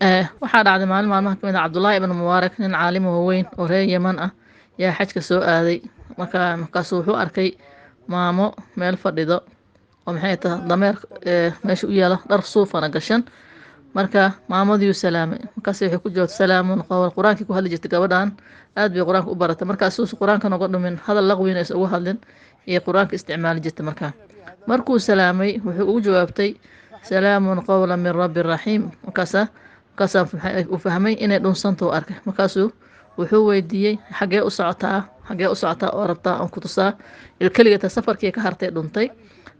Waxaa dhacday maalin maalmaha kamid ah, Cabdullaahi ibn Mubaarak, nin caalim oo weyn oo reer Yeman ah, yaa xajka soo aaday. Markaasu wuxuu arkay maamo meel fadhido oo, maxay tahay, dameer meesha u yaalo, dhar suufana gashan. Marka maamadiiu salaamay. Markaas waxay ku jawaabtay "salaamun qowl". Qur-aankii ku hadli jirtay. Gabadhan aad bay qur-aanka u baratay. Markaas qur-aanka noga dhumin, hadal laqwina is ugu hadlin iyo qur-aanka isticmaali jirtay. Markaa markuu salaamay, wuxuu ugu jawaabtay "salaamun qowlan min rabbi raxiim". Markaasaa uu fahmay inay dhunsanta u arkay. Markaasuu wuxuu weydiiyey: "Xaggee u socotaa? Xaggee u socotaa oo rabtaa aan ku tusaa?" Keligeeta safarkii ka hartay, dhuntay.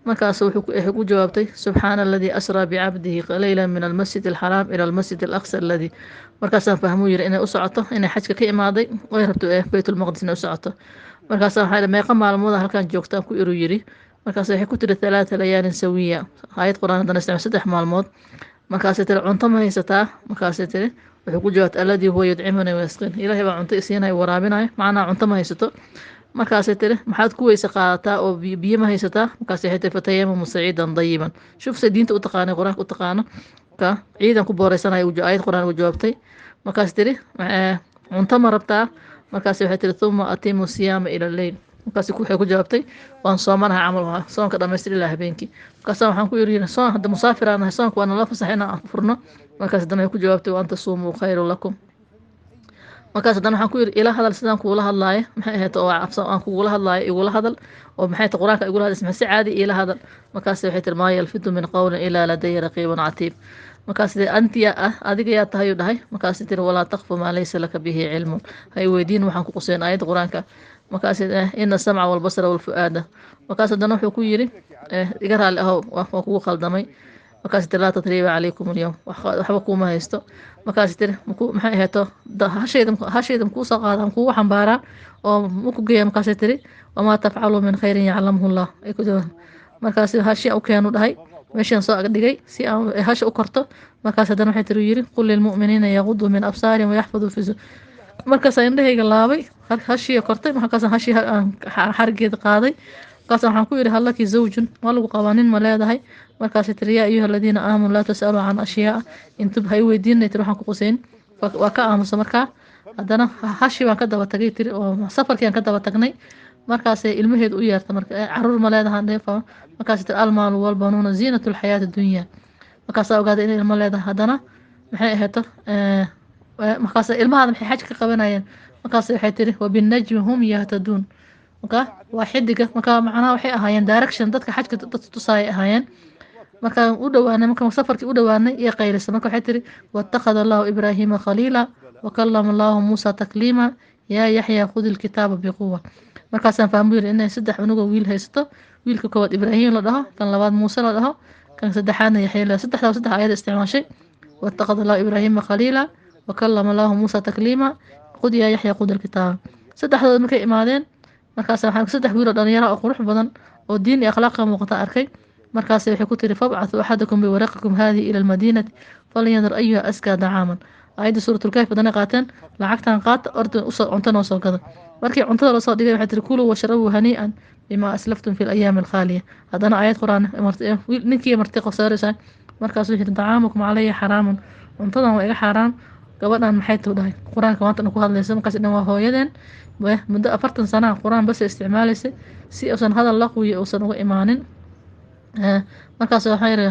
Markaasu wuxuu ku jawaabtay "subxaana aladii asraa bicabdihi leyla min almasjid alxaraam ila almasjid alaqsa aladii". Markaasaan fahmuu yiri inay u socoto, inay xajka ka imaaday oy rabto Baytulmaqdis inay u socoto. Markaasa waxaa: "Meeqa maalmooda halkan joogtaan?" ku iruu yiri. Markaas waxay ku tiri "thalaatha layaalin sawiya". Aayad qur-aan haddana isticmaal, 3 maalmood. Markaasay tiri: "Cunto ma haysataa?" Markaasay tiri, wuxuu ku jawaabtay "alladii huwa yudcimuni wayasqin", Ilaahay baa cunto isiinaya, waraabinaya, macnaha cunto ma haysato. Markaasay tiri: "Maxaad ku weyse qaadataa oo biyo ma haysataa?" Markaasay waxay tiri "fatayamamu saciidan dayiban". Shuf say diinta u taqaanay, qur-aanka u taqaano. Ka ciidan ku booreysanaya aayad qur-aan ugu jawaabtay. Markaas tiri: "Cunto ma rabtaa?" Markaas waxay tiri "thumma atimu siyaama ila leyl". Markaas waxay ku jawaabtay: "Waan soomanahay", camal soonka dhamaystir ilaa habeenkii. Markaasa waxaan ku iri: "Soon hadda musaafir aan nahay, soonka waa nala fasax inaan furno." Markaas haddana waxay ku jawaabtay "wa anta suumuu khayru lakum". Markaas haddana waxaan ku yiri: "Ila hadal sidaan kugula hadlaayo, maxay ahayd, oo aan kugula hadlaayo igula hadal, oo maxay tahay, qur-aanka igula hadlaysa, maxay, si caadi iila hadal." Markaas waxay tiri "maa yalfidu min qowlin ilaa ladayhi raqiibun catiid". Markaas tiri: "Anti yaa ah, adiga yaa tahay?" uu dhahay. Markaas tiri "walaa taqfu maa laysa laka bihi cilmun", hay weydiin waxaan ku quseyn, aayadda qur-aanka. Markaas "ina samca walbasara walfu'aada". Markaas haddana wuxuu ku yiri: "Iga raali ahow, waa kugu khaldamay." Markaas tiri "laa tatriiba calaykum alyawm", waxba kuuma haysto. Markaas tiri: "Maxay ahayto, hashayda makuu soo qaada, makugu xambaaraa oo maku geeya?" Markaasay tiri "wamaa tafcalu min khayrin yaclamhu llah". Ay ku jawaab. Markaas hashi u keenu dhahay, meeshaan soo agdhigay si aan hasha u korto. Markaas haddana waxay tiri, yiri "qul lilmu'miniina yaguduu min absaarihim wayaxfaduu fi". Markaas indhahayga laabay, hashii kortay. Markaas hashii aan xarigeeda qaaday. Markaas waxaan ku yidhi: "Hallaki zawjun? Ma lagu qabaa? Nin ma leedahay?" Markaasay tiri "yaa ayuha aladiina aamanuu laa tasaluu can ashyaa intub". Hay weydiinay tiri waxaan ku quseyn. Waa ka aamusa. Markaa haddana hashii baan ka daba tagay, tiri, oo safarkii aan ka daba tagnay. Markaasay ilmaheedu u yeerta. Marka: "Caruur ma leedahay?" Dheefa. Markaasay tiri "almaalu walbanuuna ziinatu lxayaati dunya". Markaasaa ogaaday inay ilmo leedahay. Haddana, maxay ahayto, markaas ilmahaada maxay xaj ka qabanayeen? Markaas waxay tiri "wabinajmi hum yahtaduun". Marka waa xidiga. Marka macnaha waxay ahaayeen direction, dadka xajka dadka tusaayay ahaayeen. Markaan u dhawaanay, markaan safarkii u dhawaanay, iyo qaylisa. Marka waxay tiri "wattakhada allahu ibraahiima khaliila wakalama allahu muusa takliima, yaa yaxya khudi lkitaaba biquwa". Markaasaan fahmu yiri inay saddex cunugoo wiil haysato: wiilka koowaad Ibraahim la dhaho, kan labaad Muuse la dhaho, kan saddexaadna Yaxya la. Saddexdaa saddex ayada isticmaashay: "wattakhada allahu ibraahiima khaliila", "wakalama allahu muusa takliima", "qud yaa yaxya qud alkitaaba". Saddexdood markay imaadeen, markaas waxaan saddex wiil oo dhalinyaro oo qurux badan oo diin iyo akhlaaq ka muuqata arkay. Markaas waxay ku tiri "fabcathuu axadakum biwaraqikum haadihi ila almadiinati falyandur ayuha askaa dacaaman". Aayadda suuratulkahf badana qaateen: "Lacagtan qaata, orda usoo cunto noo soo gada." Markii cuntada lasoo dhigay, waxay tiri "kuluu washrabuu hanii'an bimaa aslaftum fi alayaami alkhaaliya". Haddana aayad qur-aan ninkii marti qosaaraysaa. Markaasuu yidhi "dacaamukum calaya xaraamun", cuntadan waa iga xaaraan. "Gabadhan maxay tuu?" dhahay. "Qur-aanka maanta ku hadlaysa." Markaas dhan waa hooyadeen. Muddo 40 sanaa qur-aan bas isticmaalaysay si uusan hadal laqwiya uusan uga imaanin. Markaas waxaa yiri: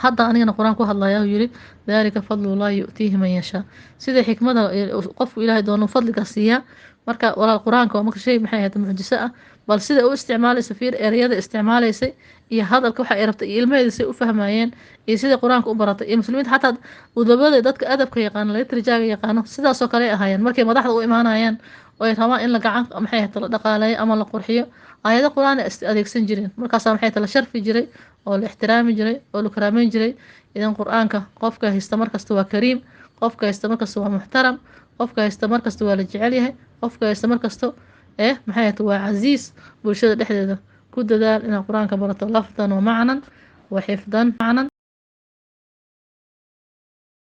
"Hadda anigana qur-aan ku hadlaya." Yiri "dalika fadlullahi yu'tiihi man yashaa". Sida xikmada qofku Ilaahay doono fadliga siiyaa. Marka walaal, qur-aanka waa marka shay, maxay ahayd, mucjiso ah. Bal sida u isticmaalaysa fiir, ereyada isticmaalaysay iyo hadalka waxa ay rabtay iyo ilmaheeda say u fahmayeen iyo sida qur-aanka u baratay. Iyo muslimiinta xataa udabada, dadka adabka yaqaano, litrajaaga yaqaano, sidaasoo kale ay ahaayeen markay madaxda u imaanayaan oo ay rabaan in la gacan, maxay ahayd, la dhaqaaleeyo ama la qurxiyo, aayado qur-aan ay adeegsan jireen. Markaasaa, maxay tahay, la sharfi jiray oo la ixtiraami jiray oo la karaameyn jiray. Idan qur-aanka qofka haysta markasta waa kariim, qofka haysta markasta waa muxtaram, qofka haysta markasta waa la jecel yahay, qofka haysta markasta maxay ahayd, waa casiis bulshada dhexdeeda. Ku dadaal inaad qur-aanka barato lafdan wa macnan wa xifdan macnan.